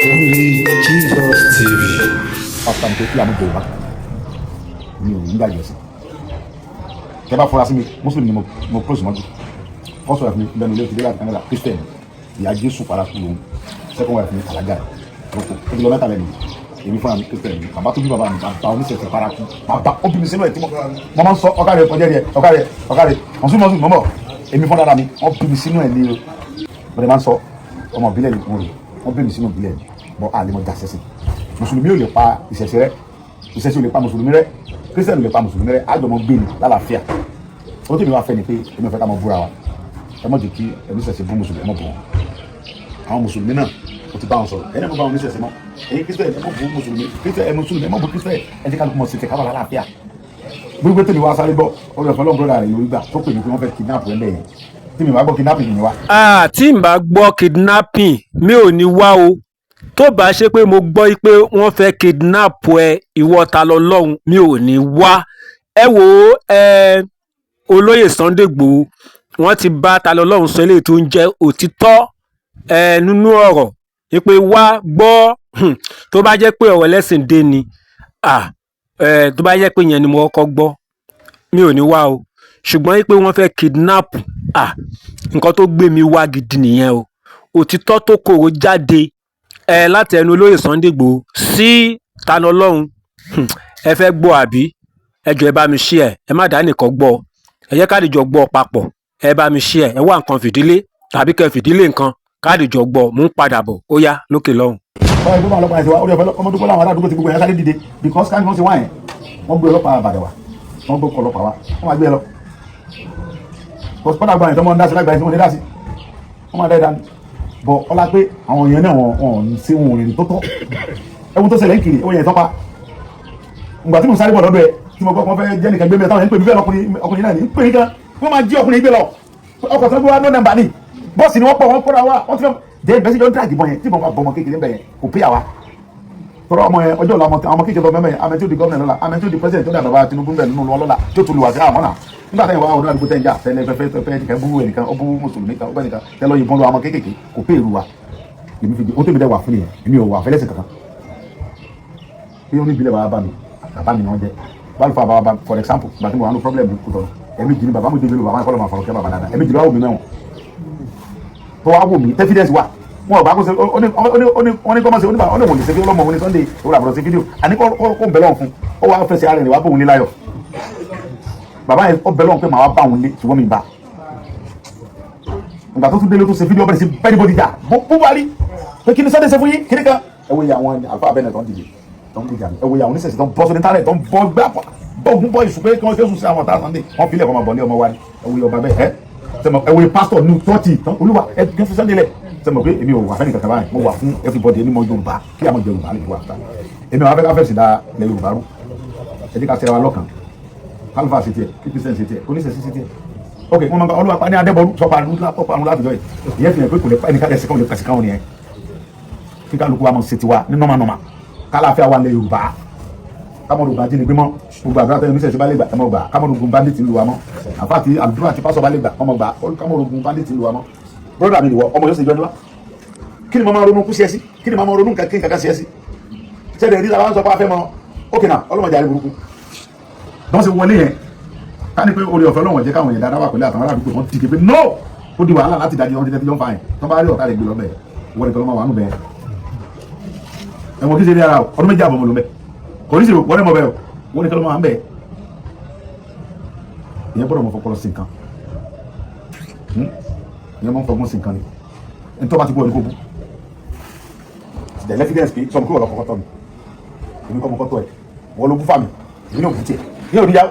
Only Jesus TV. Pásítọ̀ mi pé kí àmú Yorùbá mi ò ní gbàgbé sí. Tẹ bá fura sí mi, Muslim ni mo close mọ́jú. First wife mi bẹnu ilé ti dé láti Canada, Christian, ìyá Jésù paraku lòun. Second wife mi, alájà roko, ó ti lọ mẹ́ta lẹ́nu. Èmi fúnra mi, Christian mi. Bàbá tó bí bàbá mi, bàbá oníṣẹ̀ṣẹ̀ paraku, bàbá ó bí mi sínú ẹ̀ tí mo máa ń sọ ọ̀gá rẹ̀ kọjá rẹ̀, ọ̀gá rẹ̀, ọ̀gá rẹ̀, mọ̀sùn mọ̀sùn mọ̀mọ́. Èmi fúnra mi, wọ́n bí mi sínú ẹ̀ ní o. Mo lè máa ń sọ, ọmọ ìbílẹ̀ ni mo rò, wọ́n bí mi sínú ìbílẹ̀ ni bọ́ àlè mọ̀ jà sẹ́sìn. Mùsùlùmí ò lè pa ìṣẹ̀ṣẹ̀ rẹ, ìṣẹ̀ṣẹ̀ ò lè pa mùsùlùmí rẹ, Christian ò lè pa mùsùlùmí rẹ. Àjọmọ̀ gbé ni lálàáfíà. Ó tèmi wá fẹ́ ni pé èmi ò fẹ́ ká mọ búra wa. Ẹ mọ̀ jẹ́ kí oníṣẹ̀ṣe bú mùsùlùmí, ẹ mọ̀ bù wọn. Àwọn mùsùlùmí náà, ó ti bá wọn sọ̀rọ̀, ẹni ẹ mọ̀ bá wọn oníṣẹ̀ṣe mọ́. Ẹ̀yin Christian, ẹ mọ̀ bú mùsùlùmí. Christian, ẹ mùsùlùmí, ẹ mọ̀ bú Christian. Ẹ jẹ́ ká lóko mọ̀ sí tẹ̀ ká wà lálàáfíà. Gbogbo tèmi wá sáré gbọ́ orí ọ̀fẹ́ ọlọ́run, brother rẹ̀ lórí gbà tó pè mí pé wọ́n fẹ́ kidnap ẹ̀ lẹ́yìn tí mi bá gbọ́ kidnapping ni wá. Ah, tí n bá gbọ́ kidnapping, mi ò ní wá o. Tó bá ṣe pé mo gbọ́ pé wọ́n fẹ́ kidnap ẹ, ìwọ ta lọ́lọ́run, mi ò ní wá. Ẹ wò ó, ẹ olóyè Sunday Igboho, wọ́n ti bá ta lọ́lọ́run sọ eléyìí tó ń jẹ́ òtítọ́ ẹ nínú ọ̀rọ̀ wípé wá gbọ́. Tó bá jẹ́ pé ọ̀rọ̀ ẹlẹ́sìn dé ni, ah, ẹ tó bá jẹ́ pé yẹn ni mo kọ́kọ́ gbọ́, mi ò ní wá o. Ṣùgbọ́n pé wọ́n fẹ́ kidnap, ah, nǹkan tó gbé mi wá gidi nìyẹn o. Òtítọ́ tó korò jáde ẹ láti ẹnu olóyè Sunday Igboho sí Tani Olohun. Ẹ fẹ́ gbọ́ àbí? Ẹ jọ̀ọ́, ẹ bá mi share. Ẹ má dá nìkan gbọ́, ẹ jẹ́ ká dìjọ gbọ́ papọ̀. Ẹ bá mi share, ẹ wá nǹkan fìdílé tàbí kẹ́ fìdílé nǹkan, ká dìjọ gbọ́. Mò ń padà bọ̀, ó yá, lókè lọ́hùn. Báwo ni ọlọ́pàá yẹn ti wá orí ọ̀fẹ́ ọmọ dúpọ́ láwọn aládùúgbò tí gbogbo yẹn sáré dìde, because káni wọ́n ti wá yẹn, wọ́n gbé ọlọ́pàá àbàdàn wá, wọ́n gbé ọlọ́pàá wá, wọ́n máa gbé ẹ lọ. Kọ́dà gba ìtọ́ mọ́ ń dá sí lágbàá tí wọ́n ní dá sí, wọ́n máa dá ẹ dání bọ̀. Ọlá pé àwọn èèyàn náà, wọ́n ń ṣe wọn òrìrì tó tọ́. Ẹ̀wọ̀n tó ṣẹlẹ̀ ń kiri, ẹ̀wọ̀n yẹn tọ́pa. Ìgbà tí mo sáré bọ̀ lọ́dọ̀ ẹ̀ tí mo gbọ́ pé wọ́n fẹ́ jẹ́ nìkan gbé mi, táwọn yẹn ń pè mí bẹ́ẹ̀ lọkùnrin, ọkùnrin náà ní ń pè mí gan, wọ́n máa jí ọkùnrin gbé lọ. Ọkọ̀ tó gbé wá, no number ni, bọ́ọ̀sì ni wọ́n pọ̀, wọ́n kóra wá, wọ́n ti fẹ́ dé bẹ́sí jọ ń dàgì bọ́ yẹn. Tí mo bá bọ́ ọmọ kékeré bẹ́ẹ̀ yẹn, kò pé àwa tọrọ ọmọ yẹn ọjọ́ ọ̀la, ọmọ àwọn kékeré lọ mẹ́mẹ́ yẹn, àmẹ́ tí ó di gómìnà lọ́la, àmẹ́ tí ó di president, tó dà bàbá Tinubu bẹ́ẹ̀ nínú wọn lọ́la, tí ó tún lu wá sí àwọn náà. Nígbà táyìn wá ọdún àdúgbò tẹ́ ń jà tẹ́lẹ̀ fẹ́fẹ́ fẹ́ nìkan bú ẹnìkan, ó bú mùsùlùmí kan, ó bẹ́ nìkan tẹ́lọ̀ yìnbọn lu àwọn kéékèèké, kò pé èrú wa. Èmi fi ó tẹ̀mí dẹ́ wà fún nìyẹn. Èmi ò wà fẹ́lẹ́sì kankan. Bí wọ́n ní ìbílẹ̀ bàbá mi, bàbá mi ni wọ́n jẹ́ bálùfà bàbá bá. For example, ìgbà tí mo wà ní problem kò tọ̀nà, ẹ̀mí jì ní bàbá mi débi, bàbá mi kọ́ lọ́ máa fọ̀rọ̀ kẹ́ bàbá dáadáa. Ẹ̀mí jì lọ́wọ́ mi mẹ́wọ̀n tó wá wò mí, evidence wà. Wọn ò bá kó ṣe ó ní ó ní kọ́mọ̀sí, ó ní ó ní wọ́n lè ṣe fídíò lọ́mọ òun ní Sunday òun àbúrò ṣe fídíò àní kó ń bẹ lọ́hùn fún ó wá fẹsẹ̀ ara rẹ̀ wá bóun ní láyọ̀. Bàbá yẹn, ó bẹ lọ́hùn pé màá wá bá òun lé, ṣùgbọ́n mi bá ìgbà tó tún délé tó ṣe fídíò, bẹ̀rẹ̀ sí bẹ́ẹ̀ bọ́dí jà bó bá rí pé kí ni Sunday ṣe fún yín, kí ni kan. Ẹ wo iye àwọn àlùfáà abẹ́nẹ̀ tó ń dìde, tó ń gbìjà mi. Ẹ wo iye àwọn oníṣẹ̀ṣẹ̀ tó ń bọ́ sórí internet, tó ń bọ́ gbà bọ́ọ̀gùn bọ́ ìṣù pé kí wọ́n ṣe sùn sí àwọn ọ̀tá Sunday, wọ́n fi ilẹ̀ kọ́ máa bọ̀ ní ọmọ wa ni. Ẹ wo iye ọba bẹ́ẹ̀, ẹ sẹmọ, ẹ wo iye pásítọ̀ ní tọ́ọ̀tì tán olúwa ẹ gẹ́ fún Sunday lẹ̀. Sẹmọ pé èmi ò wà fẹ́ni kankan báyìí? Mo wà fún everybody. Ẹni mọ Yorùbá kí àwọn Yorùbá lè wà fún èmi àwọn afẹ́ká fẹ́sì da ilẹ̀ Yorùbá rú. Ẹ jẹ́ ká ṣe wa lọ́kàn, kálífà ṣe tiẹ̀, kí Christian ṣe tiẹ̀, oníṣẹ̀ṣe ṣe tiẹ̀. Ok, wọn máa olúwa pa ní adébọrú sọpa àrùn láti jọ yìí. Ìyẹn fi hàn pé kò lè pa ẹnìkan, ẹsẹ̀ kan ò lè pẹ̀sì kan nìyẹn. Kí kálukú wa mọ̀ ṣe tiwa ní normal normal, kálàáfíà wà lẹ Yorùbá, kámọ́rù bá jíni gbé mọ́. Gbogbo àdúrà tẹ́lẹ̀ oníṣẹ̀ṣe bá lè gbà, ẹ mọ̀ gbà. Kámọ́rù gun bandit lu wa mọ́. Àfa àti àdúrà àti pásọ̀ bá lè gbà, ọmọ gbà. Kámọ́rù gun bandit lu wa mọ́. Brother mi nìwọ, ọmọ yóò ṣe jọ níwá. Kí ni mo máa ronú kú sí ẹ sí? Kí ni mo máa ronú nǹkan kí nǹkan kan sí ẹ sí? Sẹ́dẹ̀ rí la wá ń sọ pé a fẹ́ mọ. Ok náà, ọlọ́mọdé àrí burúkú dọ́n ṣe wọlé yẹn, ká ní pé orí ọ̀fẹ́ ọlọ́wọ̀n jẹ́ káwọn èèyàn dáadáa wà pẹ̀lú àtàwọn aládùúgbò wọn dìde pé no, ó di wàhálà láti dájú wọn ti tẹ́tí jọ́ ń fa yẹn. Tó bá rí ọ̀tá rẹ̀ gbé lọ́bẹ̀, wọ́n nìkan ló máa wà nù bẹ́ẹ̀. Ẹ̀wọ̀n kí ṣe ní ara ọdún 2.5 mọ̀ ló ń bẹ̀, kò ní sì wọ́n ní mọ̀ bẹ́ẹ̀ o. Wọ́n nìkan ló máa wà ń bẹ̀. Ìyẹn gbọ́dọ̀ mọ̀ fọpọlọ sí nǹkan, ìyẹn mọ̀ fọgbọ́n sí nǹkan ni. Ntọ́ bá ti bú ọ ní kò bú. The evidence pé sọmọ kí wọ́n lọ kọ́kọ́ tọ́ mi, èmi kọ́ mọ kọ́ tọ́ ẹ̀, wọ́n ló bú fà mí, èmi náà bú tiẹ̀, ní òní yá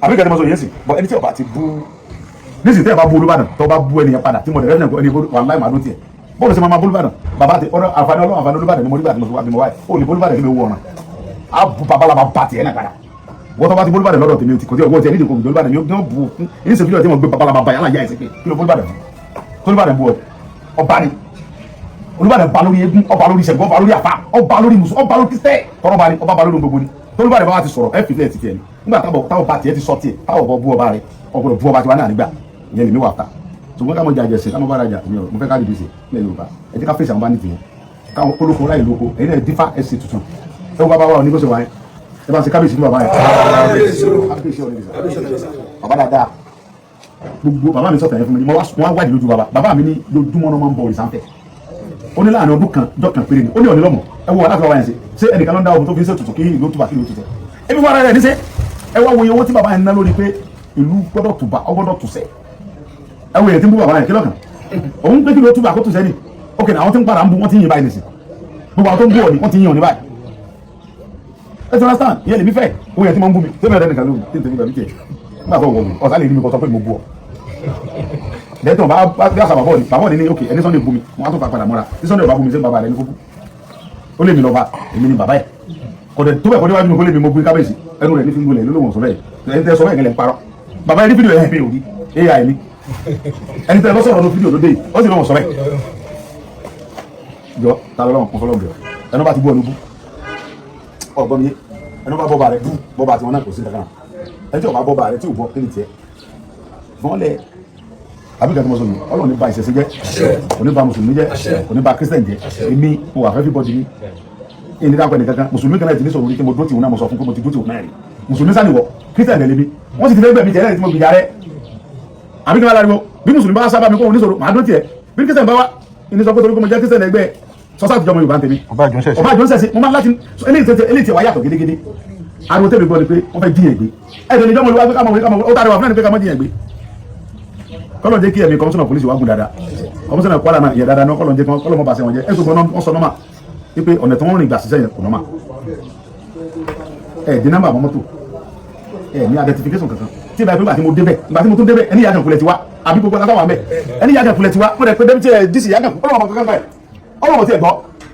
àbí kẹ́ni mo sọ yẹn sì bọ́. Ẹni tí ọba ti bú nísìsiyìí, tẹ́ ẹ bá bú Olúbàdàn, tó bá bú ẹnìyẹn padà tí mo dẹ̀ rẹ́ ẹni wàláì màá dó tiẹ̀. Bọ́ọ̀lù sọ ma bú Olúbàdàn, bàbá ti ọ̀rọ̀ àǹfààní Ọlọ́run, àǹfààní Olúbàdàn ni mo rí gbà tí mo fi wá bí mo wáyé. Ó lè bú Olúbàdàn kí mi wú ọ̀ràn á bu babalaba bá tiẹ̀ náà padà. Wọ́n tó bá ti bú Olúbàdàn lọ́dọ̀ tèmi, kò tí ọgbọ́n tiẹ̀ nídìí kò gbé Olúbàdàn yóò bu fún ní sèfídíò tí mo gbé babalaba bá yàrá yá ẹsẹ̀ pé kí ló bú Olúbàdàn fún? Tó Olúbàdàn bú ọ, ọba ni Olúbàdàn, ba lórí eégún, ọba lórí ìṣẹ̀gun, ọba lórí àfa, ọba lórí mùsùlùmí, ọba lórí Christian, tọrọ ba ni ọba ba lórí gbogbo ni. Tolúbàdàn bá wa ti sọ̀rọ̀, ẹ fi tiẹ̀ tiẹ̀ ni. Nígbà táwọn bá tiẹ̀ ti sọ tiẹ̀, táwọn bọ̀ bú ọba rẹ, ọgbọ́dọ̀ bú ọba tiwa náà nígbà ìyẹn lèmi wà ta. Ṣùgbọ́n káwọn jà jẹ̀sìn, káwọn bára jà, mi ò mo fẹ́ ká dìde sí ilẹ̀ Yorùbá. Ẹ jẹ́ ká fèsì àwọn bandit yẹn. Káwọn kólókó láyè lóko, ẹ̀yin náà dífá ẹ̀sìn tuntun. Ẹ wọ́n bàbá wa ní bó ṣe wà yẹn, ẹ bá ń ṣe kábíyèsí fún bàbá yẹn. Kábíyèsí ọ̀rẹ́ bàbá dáadáa. Gbogbo bàbá mi sọ̀tàn yẹn fún mi, mo wá wádìí lójú bàbá. Bàbá mi ní lójúmọ́ náà máa ń bọ òrìṣà ń fẹ́. Ó ní láàrin ọdún kan jọ kan péré ni ó ní ọ̀ní lọ́mọ. Ẹ wo aláfẹ́ wa yẹn ṣe, ṣé ẹnìkan ló ń dá ogun tó fi ń ṣètùtù kí ìlú túbà, kí ìlú tutù? Ebi fún ara rẹ̀ níṣẹ́. Ẹ wá wo iye owó tí bàbá yẹn ná lórí pé ìlú gbọ́dọ̀ tùbà, ọ gbọ́dọ̀ tùsẹ̀. Ẹ wo iye tí ń bú bàbá yẹn, kí lọ́kàn òun pé kí ló túbà kó tùsẹ̀ ni? Ok, àwọn tí ń padà ń bú, wọ́n ti ń yin báyìí nìsín. Gbogbo àwọn tó ń bú ọ ni wọ́n ti ń yin ọ ní báyìí. Ẹ ti understand? Ìyẹn lèmi fẹ́. Owó yẹn tí mo ń bú mi tẹ́mi ọ̀rẹ́ nìkan lóhùn tí n tẹ̀mí gbàmí tiẹ̀ nígbà tó wọ̀ mí ọ̀sán lè rí mi kọ́ sọ pé mo bú ọ lẹ́tọ̀ bá bí àṣà bàbá òní. Bàbá òní ní ok, ẹni Sunday bú mi, wọn á tún fa padà mọ́ra. Tí Sunday bá bú mi, sẹ́ni bàbá rẹ̀ ní kó bú? Ó lè mi lọ́ba, èmi ni bàbá yẹ kọ̀dẹ̀ tó bẹ̀ kọ́ níwájú mi kó lè mi mo bú kábíyèsí. Ẹnu rẹ̀ ní fi ń gbolẹ̀ lólóhùn sọ bẹ́ẹ̀. Ẹni tẹ́ sọ bẹ́ẹ̀ kẹlẹ̀ ń parọ́. Bàbá yẹn ní fídíò ẹ̀ mi ò rí ai ni. Ẹni tẹ́ lọ́sọ̀rọ̀ ní fídíò lóde yìí, ó sì lọ́wọ́ sọ bẹ́ẹ̀. Jọ ta lọ́wọ́ kún fọlọ́ bẹ̀rẹ̀. Ẹnu bá ti bú ọ ní bú ọgbọ́n mi yé. Ẹnu bá bọ́ba rẹ̀ bú bọ́ba tiwọn náà, kò sí kankan. Ẹni tí ò bá bọ́ba rẹ̀ tí ò bọ́, kí ni tiẹ̀ fọ́n lẹ̀? Àbí kàtí mo sọ nù, Ọlọ́run ní ba ìṣẹ̀ṣe jẹ́, kò ní ba mùsùlùmí jẹ́, kò ní ba Christian jẹ́. Èmi mo wà fẹ́ fi bọ́dì mi èyí ní dákọ̀ ẹnìkankan. Mùsùlùmí kan náà ti ní sọ̀rọ̀ orí tí mo dó tì wọn náà, mo sọ fún pé mo ti dó tì wọn náà rí. Mùsùlùmí sani wọ, Christian dẹ̀ lébi, wọ́n sì ti fẹ́ gbẹ̀mí jẹ́ lẹ́yìn tí mo gbìyà rẹ̀. Àbí kí wọ́n láriwo bí mùsùlùmí bá sábà mi kó òun ní sọ̀rọ̀, màá dó tiẹ̀. Bí Christian bá wá ní sọ pé torí pé mo jẹ́ Christian ẹgbẹ́ sọ́sà àtijọ́ ọmọ Yorùbá ń tẹ̀mí. Ọba àjọ ń ṣẹ̀ṣẹ̀. Ọba àjọ ń ṣẹ̀ṣẹ̀. Mo máa láti eléyìí tẹ̀ wá yàtọ̀ gédégédé. Ariwo tẹ̀mí gbọ́ ni pé wọ́n fẹ́ jíyàn gbé. Ẹ̀dẹ̀ níjọ́ mo lè wá pé ká mọ̀ wí ká mọ̀ wí, ó tàrí wà fún ẹni pé ká mọ̀ jíyàn gbé. Kọ́lọ̀ jẹ́ kí ẹ̀mí kọmíṣánná pólísì wá gùn dáadáa, kọmíṣánná Kwara náà yẹ dáadáa náà. Kọ́lọ̀ jẹ́ kọ́lọ̀ mọ́ bàṣẹ wọn jẹ́. Ẹ̀sùn gbọ́n wọ́n sọ nọ́mà wípé ọ̀nà tí wọ́n rìn gbà ṣiṣẹ́ yẹn kò nọ́mà. Ẹ̀ dín nọ́mbà mọ́tò ẹ̀ ní identification kankan tí ìbá ìgbà tí mo débẹ̀, ìgbà tí mo tún débẹ̀, ẹni yàgàn kulẹ̀ ti wá àbí gbogbo aláwọ̀ àmẹ́ ẹni yàgàn kulẹ̀ ti wá. Mo rẹ̀ pé dẹ́bìtì ẹ̀ dísì yàgàn kú ọlọ́mọ kankan báyìí, ọlọ́mọ tí ẹ̀ gbọ́.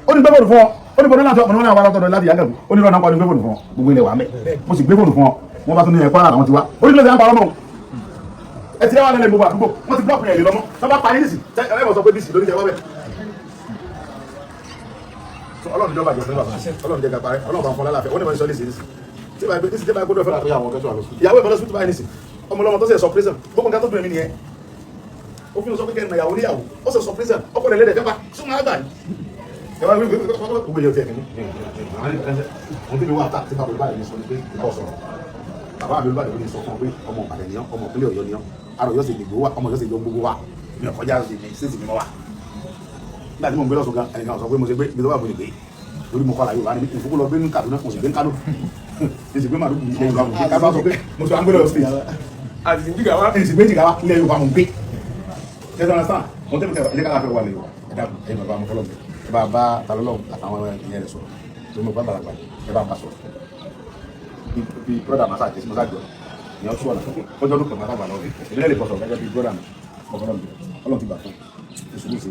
Ó ní gbé fóònù fún ọ, ó ní gbọ́dọ̀ láti ọmọ náà wà látọ̀dọ̀ láti yàgàn kú. Ó ní lọ́nà pa, ó ní gbé fóònù fún ọ, gbogbo ilẹ̀ wà mẹ́. Mo sì gbé fóònù fún ọ. Wọ́n bá tún ní ẹ̀kọ́ ara àwọn ti wá. Ó ní kí ló ti ń parọ́ mọ́ ẹ ti rẹ́wà lẹ́lẹ́ gbogbo àdúgbò. Wọ́n ti blọ́ọ̀kì ẹ̀ lè lọ́mọ́ tó bá parí nísì ẹ bọ̀ sọ pé dísì lórí ìjọba bẹ́ẹ̀. Ọlọ́run jọba jẹ fún bàbá, Ọlọ́run jẹ ká parẹ́. Ọlọ́run bá ń fọlá láàfẹ́. Wọ́n ní wọ́n sọ nísì nísì tí báyìí nísì tí báyìí gbọ́dọ̀ fẹ́ láàfẹ́ àwọn ọ̀gá ìyàwó ìbọn lọ́sùn báyìí nísì ọmọ ọlọ́mọ tó sì sọ prison. Gbogbo nǹkan tó dùn mí nìyẹn. Òfin sọ pé kẹ́rin ìyàwó níyàwó ó sì sọ prison, ọkọ rẹ̀ lẹ́dẹ̀ fẹ́pa súnmọ́ àgbà yìí. Gbogbo yóò tẹ̀ kí ni wọ́n tí mi wá ta tí bàbá olúbàdàn mi sọ ni pé ìbọn sọ̀rọ̀. Bàbá mi olúbàdàn mi sọ fún ọ pé ọmọ Ìbàdàn ni ọmọ ìpínlẹ̀ Ọ̀yọ́ ni ọ, àrò yóò sì lè gbowó, ọmọ yóò sì yọ gbogbo wa. Mi ò kọjá sí mi sí mi mọ́ wa. Nígbà tí mo ń gbé lọ́sùn gan, ẹnìkan sọ pé mo ṣe gbé ibi tó wà, mo lè gbé lórí mo kọ́ra Yorùbá ni. Ìfúkú lọ gbé ní Kaduna, mo sì gbé ní Kano, mo sì gbé Màdúgbò ilẹ̀ Yorùbá, mo gbé kábà sọ pé mo sọ àgbélé state àti Jigawa. Èyí sì gbé Jigawa, ilẹ̀ Yorùbá mo gbé. Ṣé ẹ sàn mo tẹ́ mi tẹ́ ilé káfíń wà lè Yorùbá. Ẹ dàbọ̀ ẹ̀yin bàbá mo fọlọ́ mi, ẹ bá bá talọ́lọ́ àtàwọn ìyẹn rẹ̀ sọ̀rọ̀ tó mo bá bàràgbà, ẹ bá bá sọ̀rọ̀ bí brother masa àti masa jọ ìyẹn sọ̀rọ̀ ọjọ́ ọdún kan masa gbà lọ́wọ́ ìbílẹ̀ lè bọ̀ sọ̀rọ̀ gẹ́gẹ́ bí brother mi ọ̀fọlọ́ mi. Ọlọ́run ti gbà fún ìṣòro sí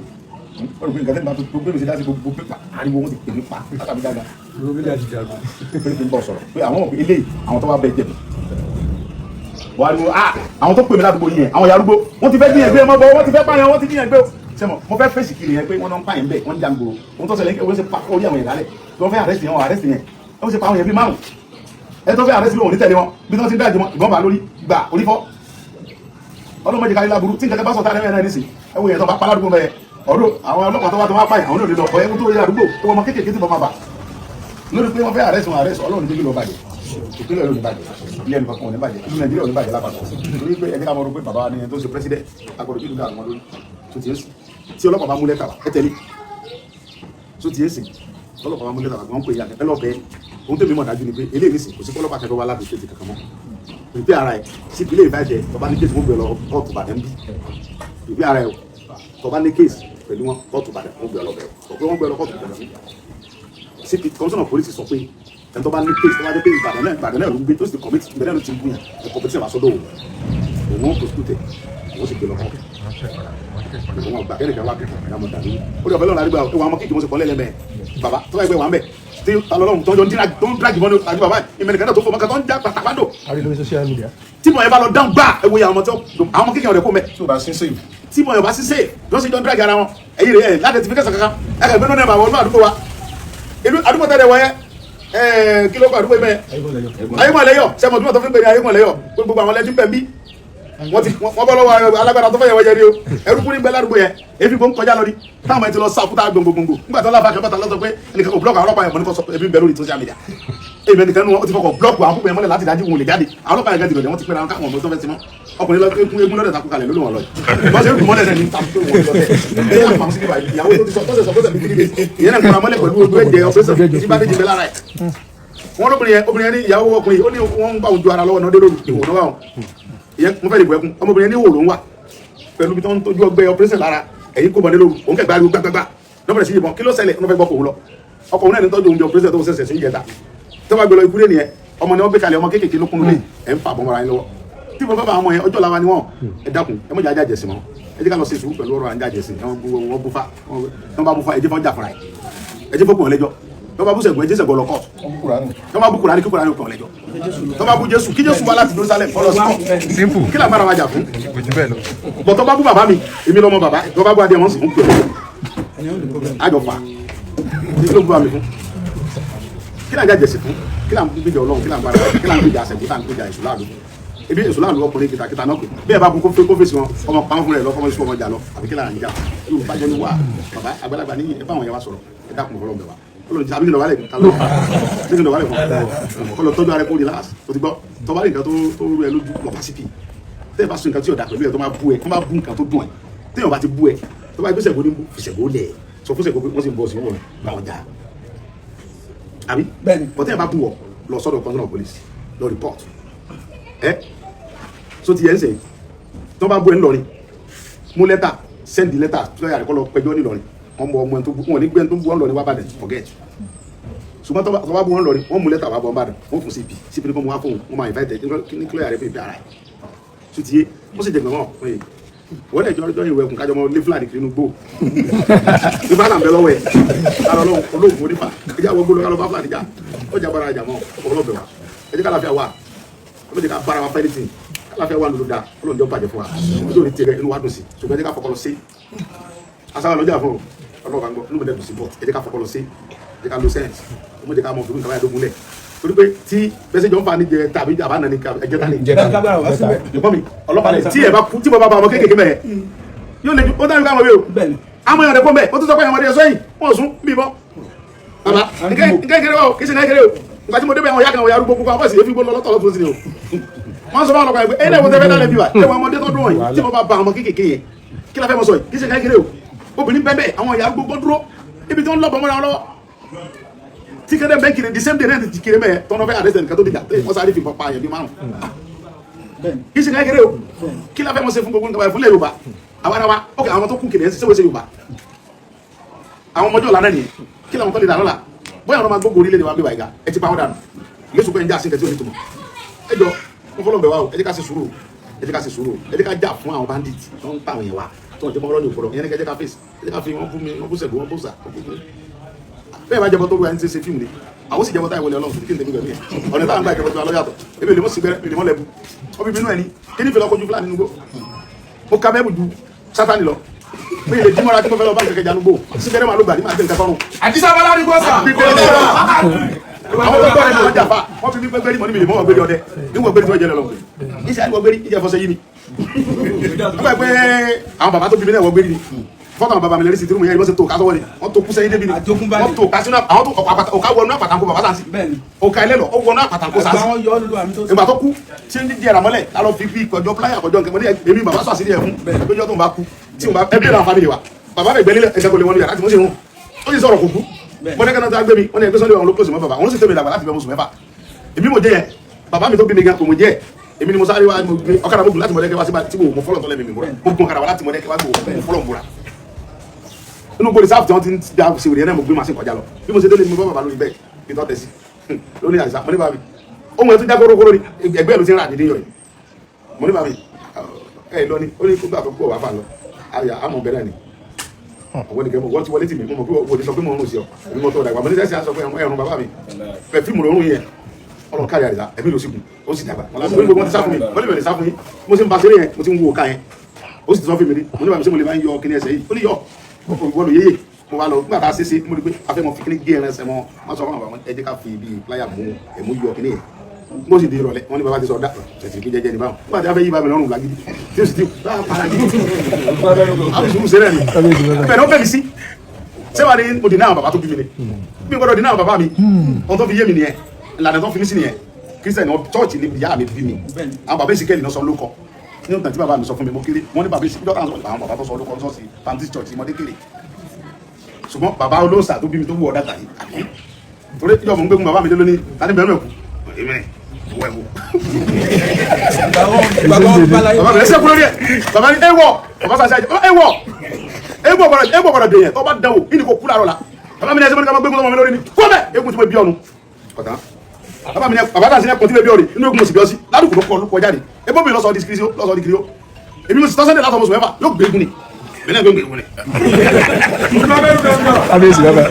ọ̀rọ̀ pé nǹkan tẹ́lẹ̀ bá tó gbé mi sí láti gbogbo pépà ariwo wọn ti pè mí pa látàbí dáadáa pé kí n bọ̀ sọ̀rọ̀ pé àwọn eléyìí àwọn tó wá bẹ jẹ̀bi wà á ní ah àwọn tó pè mí ládùúgbò yìí yẹn, àwọn yarúgbó wọ́n ti fẹ́ díyàn gbé mọ́ bọ́, wọ́n ti fẹ́ pààyàn, wọ́n ti díyàn gbé o. Sẹ́mọ̀ mo fẹ́ fèsì kiri yẹn pé wọ́n náà ń pààyàn bẹ́ẹ̀, wọ́n ń jàǹgbò ohun tó ṣẹlẹ̀ wọ́n ṣe pa orí àwọn ìdálẹ̀ tí wọ́n fẹ́ arrest yẹn, wọ́n arrest yẹn, wọ́n ṣe pa àwọn yẹn bí márùn ẹ tó fẹ́ arrest lóhùn ní tẹ̀lé wọn bí wọ́n ti ń dájú wọn ìbọn bá lórí gbà orí fọ́. Ọlọ́mọdé kárí láburú tí nǹkan bá sọ tára ẹ̀ nísìn ẹ wo yẹn tó bá pa ládùúgbò bẹ́ẹ̀ ọdún àwọn ọlọ́pàá tó wá tó wá pààyàn àwọn olè lọ ọ̀yẹ́ tó yẹ àdúgbò tó wọ́n mọ kéékèèké tí wọ́n máa bà lórí pé wọ́n fẹ́ arrest wọn arrest. Ọlọ́run ní ló bàjẹ́, ìpínlẹ̀ ló ní bàjẹ́, ilé ẹnì kankan ò ní bàjẹ́, ìlú Nàìjíríà ò ní bàjẹ́ lápapọ̀. Torí pé ẹni ká mọ̀ pé bàbá wa ni ẹni tó ṣe president agbọ̀dọ̀ kí ló dá àwọn lórí tó ti ń sùn. Tí ọlọ́pàá bá mú lẹ́tà wá, ẹ tẹ̀lé tó ti ń sìn. Ọlọ́pàá bá mú lẹ́tà wá, wọ́n pè é ẹ lọ́bẹ̀ẹ́. Ohun tèmi mọ̀ dájú ni pé eléyìí nìsín kò sí ọlọ́pàá kẹfẹ́ wá láti ṣe ti kankan mọ́. Ìpè ara ẹ̀ sí ìpínlẹ̀ ìfẹ́ tọba ní case, wọ́n gbé lọ kóòtù Ìbàdàn bí ìpè ara ẹ̀ tọba ní case pẹ̀lú wọn kóòtù Ìbàdàn, wọ́n gbé lọ bẹ̀rẹ̀ ọ̀pẹ́ wọ́n gbé lọ kóòtù Ìbàdàn bí. CP commissioner of police sọ pé ẹni tó bá ní case tó bá jẹ́ pé Ìbàdàn náà, Ìbàdàn náà ló ń gbé tó sì commit, Ìbàdàn náà ló ti ń gún yàn ẹ̀ competition wà sọ́dọ̀ òun, òun ó prosecute, òun ó sì gbé lọ kóòtù. Òun ọgbà kẹ́nìkan wá kẹ́kọ̀ọ́ ìyá mọ̀ dàbí ó dẹ̀ ọ̀fẹ́ lọ́nà àdúgbò àwọn ọmọ kéèké wọn sì kọ́ lẹ́lẹ́mẹ̀ bàbá tó bá yẹ pé wà ń bẹ̀ tí talọ́lọ́hún tó ń jọ tó ń dírágì mọ́ni àti bàbá ìmẹ̀nìkan náà tó fò mọ́kà tó ń já pàtàkì Àrí lórí social media. Tí mọ̀ yẹn bá lọ dáhùn gbà ẹ wo yẹ àwọn ọmọ tí àwọn ọmọ kéèké ọ̀rẹ́ kó mẹ́ Tí o bá sí save. Tí mọ̀ yẹn bá sí save tó sì jọ ń dírágì ara wọn ẹ̀yìn rẹ̀ ẹ̀ láti ti fi kẹsàn kankan ẹ̀ kẹ́ gbẹ́nu náà wọ́n àdúgbò wa ìlú àdúgbò tẹ̀lé wọ́n yẹn ẹ̀ kí ló kọ́ àdúgbò yẹn? Ayémọ̀lẹ́yọ̀. Sẹ́mọ̀ tí wọ́n tó fi ń pè ní ayémọ̀lẹ́yọ̀ pé gbogbo àwọn lẹ́jú bẹ̀ ń bí Wọ́n ti wọ́n bọ́ lọ́wọ́ alágbára tó fẹ́ yẹ wọ́n jẹ rí o. Ẹrú kúrin bẹ́ẹ̀ ládùúgbò yẹn, efi gbó ń kọjá lọ rí. Táwọn ẹ ti lọ sá fúta gbòǹgbòǹgbò. Nígbà tó láfa kẹfà lọ́sọ pé ẹnìkan kò blọ́ọ̀kì àwọn ọlọ́pàá yẹn mọ́ ní kò sọ ebi ń bẹ lórí social media. Èmi ẹnìkan nu wọn, ó ti fọkọ̀ blọ́ọ̀kì àwọn púpọ̀ yẹn mọ́lẹ̀ láti dájú wọn ò lè jáde. Àwọn ọlọ́pàá yẹn gẹ́gẹ́ wọ́n ti pẹ́ra wọn káwọn ọmọ tó fẹ́ sí mọ́. Ọkùnrin lọ eégún eégún lọ́dẹ̀ takú kalẹ̀ lórí wọn lọ yìí. Bọ́sẹ̀ rú mọ́lẹ̀ náà ní takú tó wọn lọ tẹ̀. Ẹ yà pàmò sí ibà ìyàwó tó ti sọ tọ́sẹ̀ sọ fọ́sẹ̀ bí kíni ìyẹn náà kọ́ra mọ́lẹ̀ pẹ̀lú ojú ẹ̀jẹ̀ ọ̀pẹ́sẹ̀ tí bá dé jẹ bẹ́ lára ẹ̀. Wọ́n lóbìnrin yẹn, obìnrin yẹn ní ìyàwó ọkùnrin ó ní wọ́n ń bá òun ju ara lọ́wọ́ náà dé lóru ìwò náà wà wọn. Ìyẹn mo fẹ́ lè bọ̀ ẹkún. Ọmọbìnrin yẹn ní ìwò ló ń wà pẹ̀lú ibi tó ń tọ́jú ọgbẹ́ ọpẹ́sẹ̀ lára ẹ̀yìn kó bọ̀ dé lóru òun kẹgbẹ́ ariwo gbágbágbá lọ́bẹ̀rẹ̀ sí ìbọn. Kí ló ṣẹlẹ̀? Wọ́n fẹ́ gbọ́ kòun lọ. Ọkọ̀ òun náà ní tọ́jú oúnjẹ ọpẹ́sẹ̀ tó ń ṣẹ̀ṣẹ̀ sí ìjẹta tó bá gbé lọ ikú lé nìyẹn. Ọmọ ni wọ́n gbé kalẹ̀, ọmọ kéékèèké ló kún lé ẹ̀ ń fà bọ́ mọ́ra yín lọ́wọ́ tí mo bá bá àwọn ọmọ yẹn ọjọ́ làwa ni wọ́n. Ẹ dákun, ẹ mọ̀jà ajá jẹ̀sìn mọ́. Ẹ jẹ́ ká lọ ṣe sùúrù pẹ̀lú ọ̀rọ̀ ajá jẹ̀sìn. Wọ́n bú fa, wọ́n bá bú fa, ẹ jẹ́ fọ́n jà fúnra ẹ̀, ẹ jẹ́ fọ́kùn ọ̀lẹ́jọ́. Wọ́n bá bú sẹ̀gùn, ẹ jẹ́ sẹ̀gùn ọlọ́kọ̀. Wọ́n bá bú Kùránì, kí Kùránì kàn ọ̀lẹ́jọ́. Wọ́n bá bú Jésù, kí Jésù wá láti Jerusalem kọ́ lọ sí kọ́. Kí làgbára wa jà fún? Bọ̀tọ́ bá bú bàbá mi, èmi lọ́mọ bàbá. Tó bá bú adé wọn sì ń pè é àjọ fà. Kí ló bú wa mi fún? Kí là ń jàjẹsì fún? Kí là ń gbèjà Ọlọ́run? Kí là ń bára? Kí là ń gbèjà àṣẹkù? Tá à ń gbèjà èṣù láàlú, ebi èṣù láàlú ọkùnrin kìtàkìtà náà pè bí ẹ bá bu kófé kófé sí wọn, ọmọ pàmò fún rẹ lọ, kọmọ sí ọmọ jà lọ, àbí kí là ń jà? Yorùbá jọ ní wà. Bàbá àgbàlagbà ní ẹ bá àwọn yẹn wá sọ̀rọ̀. Ẹ dákun, fọlọ́ bẹ̀ wá. Ọlọ́run jẹ́ àbí kí n dọ̀bálẹ̀ ta ló bí kí n dọ̀bálẹ̀ fún ọ? Kọ́ lọ tọ́jú ara ẹ kó relax. O ti gbọ́ tọ́ba ní nǹkan tó rú ẹ lójú, lọ pásítì. Tẹ́ ẹ bá sọ nǹkan tí yóò dà pẹ̀lú ẹ, tó máa bú ẹ, tó máa bú nǹkan tó dùn ẹ, téèyàn bá ti bú ẹ, tó bá gbé Ṣàngó ní bú, fi Ṣàngó lẹ̀. Sọ fún Ṣàngó pé wọ́n sì ń bọ̀ sí wọn bá wọn jà, àbí bọ́tẹ́ ẹ bá bú ọ, lọ sọ́dọ̀ commissioner of police, lọ report ẹ. So ti yẹn ń sè, tó bá bú ẹ ńlọrin, mú lẹ́tà, send lẹ́tà tó yàrá kọ́ lọ pẹjọ́ nílọrin. Wọ́n mọ ọmọ ẹni tó bú wọn ní gbẹ́ ẹni tó bú wọn lọrin wá bàdàn, forget. Ṣùgbọ́n tó bá bú wọn lọrin, wọ́n mú lẹ́tà wá bọ̀ bàdàn, wọ́n fún CP. CP ní kó mú wá fóun, wọ́n máa invite ẹ ní kílọ̀ yàrá fún ìbí ara ẹ̀. So ti yé, wọ́n sì jẹ̀gbọ́n wọn wọ́n lè jọ ìwé ẹkùn kájọ mọ lé fúlàní kiri inú gbó nípa náà bẹ lọ́wọ́ ẹ̀ kálọ̀ lọ́wọ́ olóògùn onífà. Ẹ jẹ́ àwọn gbólóhùn kálọ̀ bá fúlàní jà, ó jà bára jà mọ́ ọlọ́bẹ̀ wa. Ẹ jẹ́ kálàfíà wà, ẹ jẹ́ ká bára wa fẹ́ẹ́ tì kálàfíà wà lòdò da. Ọlọ́run jọ bàjẹ́ fún wa, ojú òní tiẹ̀ inú wa dùn sí. Ṣùgbọ́n ẹ jẹ́ ká fọkọ lọ sí asáwà lọ́jà fún ọlọ́run bá ń gbọ́, inú mi dẹ̀ dùn sí. Bọ́t ẹ jẹ́ ká fọkọ lọ sí, ẹ jẹ́ ká lo sense, ẹ mọ̀ jẹ́ ká mọ̀ fún mi kàwáyà dógún lẹ̀, torí pé tí bẹ́sẹ̀ jọ ń fa ní jẹ tàbí àbá nani ẹjẹ ta ni ìgbọ́n mi ọlọ́pàá lẹ̀ tí ẹ bá kú tí mo bá ba ọmọ kéékèèké mẹ́ yóò lè ju ó dáhùn káwọn wí o. Àwọn èèyàn rẹ̀ kọ́ mẹ́ ó tún sọ pé àwọn ọmọdé ẹ sọ́yìn wọ́n sún bí bọ́ bàbá nǹkan kékeré o, kì í ṣe nǹkan kékeré o. Nǹkan tí mo débẹ̀, àwọn ìyá kan, àwọn ìyá arúgbó kúkú, àwọn bọ́ọ̀sì èéfín gbó lọ́tọ̀ lọ́tọ̀ sí ni o. Wọ́n sọ fún àwọn ọlọ́pàá yẹn pé ẹ̀yin náà wọ́n tẹ́ fẹ́ dálẹ̀ bí wa ẹ̀ wọ́n ọmọdé tó dún wọ̀nyí tí mo bá ba àwọn kéékèèké yẹn, kí la fẹ́ mọ sọ yìí? Kì í ṣe nǹkan kékeré o. Obìnrin bẹ́ẹ̀ bẹ́ẹ̀, àwọn ìyá arúgbó dúró ibi tí wọ́n lọ́ bọ́ mọ́ra wọn lọ́wọ́ tí kẹ́dẹ́ bẹ́ẹ̀ kiri. The same day náà ti kiri mẹ́ẹ̀ tọ́nà fẹ́ àdẹ́sẹ̀ nìkan tó dìjà wọ́n sáré fi pa àyàn bí márùn. Kì í ṣe kékeré o. Kí la fẹ́ mọ̀ ṣe fún gbogbo nǹkan báyìí fúnlẹ̀ Yorùbá àwarawa? Ok, àwọn tó kún kiri ẹ̀ ń ṣe wọ́n ṣe Yorùbá, àwọn ọmọdé ọ̀la náà nìyẹn. Kí làwọn tó lè dà lọ́la? Bóyá àwọn ọmọ gbogbo orílẹ̀-èdè wa bí wà ìgá ẹ ti pa wọn dànù lẹ́sùn pé ń já sí nǹkan tí ò ní túmọ̀. Ẹ jọ, wọn fọlọ́ bẹ̀ wá o. Ẹ jẹ́ ká ṣe sùúrù, ẹ jẹ́ ká ṣe sùúrù, ẹ jẹ́ ká jà fún àwọn bandit tó ń pa àwọn yẹn wa tó ń jẹ́ mọ́ ọlọ́ni òpòrọ̀ ìyẹn ní ká jẹ́ ká face. Ẹ jẹ́ ká fi wọ́n bú mi, wọ́n bú Ṣẹ̀gun, wọ́n bú sà, wọ́n bú mi bẹ́ẹ̀ bá jẹ́bọ́ tó wúwa ní ṣe fíìmù ni. Àwọn sì jẹ́bọ́ táyà wọlé Ọlọ́run kí n tẹ̀mí gbẹ̀mí ẹ̀. Ọ̀nà táwọn gbà jẹ́bọ́ tó wà lọ́yàtọ̀. Ebi lè mọ́ sí gbẹ́rẹ́ lè mọ́ lẹ́bu wọ́n fi bínú ẹ̀ ní kí ní fi lọ́kọ́jú fúlàní nugbó. Mo ka bẹ́ẹ̀ ju sátani lọ mi lè jí mọ́ra tí mo fẹ́ lọ bá kẹ̀kẹ́ jánu gbó sí gbẹ́rẹ́ máa ló gbà ní máa gbé nǹkan sọ́run. Àdìsá bọ́lá ní gbọ́sà. Àwọn tó gbọ́ rẹ̀ ní wọ́n jà fa wọ́n fi mí gbẹ́gbẹ́rí mọ́ ní mi lè mọ́ wọ́n gbérí ọdẹ ní wọ́n gbérí tí wọ́n jẹ́ lọ iṣẹ́ àti wọ́n gbérí ìjẹ́ fọṣẹ yìí ni wọ́n gbà pé àwọn bàbá tó bí mi náà wọ́n gbérí ni fọ́tò. Àwọn bàbá mi lẹ́rìí sí tìrúmù yẹn ìbọn ṣe tó ká sọ́wọ́ ni wọ́n tó kú sẹ́yìn débi ni wọ́n tó ká sínú àwọn tó ọ̀ká wọnú àpàtàkó bàbá sáǹsì ọ̀ká ẹlẹ́lọ ó wọnú àpàtàkó sáǹsì. Ìgbà tó kú tí ń di ẹ̀rà mọ́lẹ̀ lálọ́ fi fi kọjọ pláyà kọjọ nǹkan mọ́ ní èmi bàbá sọ àṣírí ẹ̀ fún lójọ́ tó ń bá kú tí mo bá ẹbí rà fámìlì wa bàbá rẹ̀ gbẹ́lẹ́ ẹ̀sẹ̀ kò lè wọnú yàrá tí mo sì rún ó sì sọ̀rọ̀ kò kú. Mọ̀lẹ́kẹ́ náà tó gbé mi wọ́n ní ẹgbẹ́ sọ́lé wọn ló pèsè mọ́ bàbá wọn sì tẹ̀mí dàgbà láti bẹ́ mọ̀sùn mẹ́fà. Èmi mo jẹ́ yẹn, bàbá mi tó bí mi gan kò mo jẹ́. Èmi ni mo sáré wá, mo gbé ọ̀kadà, mo gùn láti Mọ̀lẹ́kẹ́ wá sí tí mo fọlọ̀ tọ́lẹ̀ mi mi múra, mo gun ọ̀kadà wá láti Mọ̀lẹ́kẹ́ wá, mo fọlọ̀ múra inú gbòòrò sáfù tí wọ́n ti ń da ṣe wèrè náà. Mo gbé màsí kọjá lọ. Bí mo ṣe délé ni mo bá bàbá lórí bẹ́ẹ̀ kí n tọ́ tẹ̀ sí lórí àìsàn. Mo ní bàbá mi, ohun ẹ̀ tó já kórókóró ni ẹgbẹ́ ló ti ń rà dídí yọ yìí. Mo ní bàbá mi, ẹ lọ ni ó ní kó gbà tó kó wà fà lọ àyà àmọ̀ bẹ́ẹ̀ náà ni àwọn nìkan wọ́n ti wọlé tì mí. Mo mọ̀ pé wọ́n ti sọ pé mo ń rùn sí ọ, èmi mọ̀ tó dàgbà. Mo ní sẹ́sì á sọ pé ẹ̀rùn bàbá mi pẹ̀ fíìmù lórun yẹn. Ọlọ́run kárí àdìsá ẹ̀mí ló sì gùn, ó sì dàgbà. Wọ́n ní gbogbo wọn ti sá fún mi, wọ́n lè bẹ̀rẹ̀ sá fún yín. Mo sì ń ba ṣeré yẹn, mo ti ń wo òka yẹn, ó sì ti sọ fún mi rí. Mo ní bàbá mi, ṣé mo lè máa ń yọ kíní ẹsẹ̀ yìí? Ó ní yọ ìwọ ló yéye. Mo wá lọ nígbà tá a ṣe ṣe, mo rí pé a fẹ́ mọ fi kíní gé ẹran ẹsẹ̀ mọ́. Wọ́n sọ fún àwọn ẹ jẹ́ ká fi ibi pláyà mú ẹ̀mú yọ kíní yẹn. Mo sì di ìrọ̀lẹ́, wọ́n ní bàbá ti sọ ọ̀dà tẹ̀sí kí jẹ́jẹ́ ní báwọn. Nígbà tí a fẹ́ yí bàbá mi lọ́rùn lágídí tí ó sì ti bá a para gidi. A fi sùúrù sẹ́rẹ̀ ni. Bẹ́ẹ̀ ni ó fẹ́ mi sí. Ṣé wàá ní mo dì náà bàbá tó bí mi ni? Mi gbọ́dọ̀ dì náà bàbá mi. Ohun tó fi yé mi nìyẹn. Ìlànà tó fi mí sí nìyẹn. Kírísítẹ̀nì chọ́ọ̀chì ni ìyá mi bí mi. Àwọn bàbá ìsìnkẹ́lì náà sọ lóko. Ní ọ̀tàn tí bàbá mi sọ fún mi, mo kéré. Wọ́n ní bàbá ìsìnkẹ́lì àwọn bàbá tó sọ lóko sọ́ọ̀sì Baptist Church mọ́dé kéré. Ṣùgbọ́n bàbá olóòṣà tó bí mi tó wù ọ̀dà tàyè. Torí ìjọba ń gbégun bàbá mi lé lónìí, tani bẹ̀rù ẹ̀kú. Èmi ni ìwọ ẹ̀wò. Bàbá mi ẹsẹ̀ kúrò ní ẹ̀. Bàbá ní ewọ̀. Bàbá sàṣẹ àjẹ. Ewọ̀. Egbò gbọ́dọ̀ dè yẹn. Tó bá dánwò, ìní kò kú láàárọ̀ la. Bàbá mi ní ẹsẹ̀ mọ́ni ká máa gbégun lọ́mọ mi lórí ni. Kó bẹ́ẹ̀, egun tí mo bí ọnu. Kọ̀tán. Bàbá mi ní bàbá dàsí ní ẹkùn tí mo bí ọ̀rẹ́. Inú egun mo sì bí ọ sí. Ládùúgbò ló kọ ló kọjá ni. Ebó mi lọ́sọ̀ọ́ di kiri lọ́sọ̀ọ́ di kiri ó. Èmi mo sì tọ́sẹ́ndẹ̀ látọ̀ mọ̀sùn mẹ́fà yóò gbé egun ni. Èmi náà gbé egun ni. Kábíyèsí bàbá.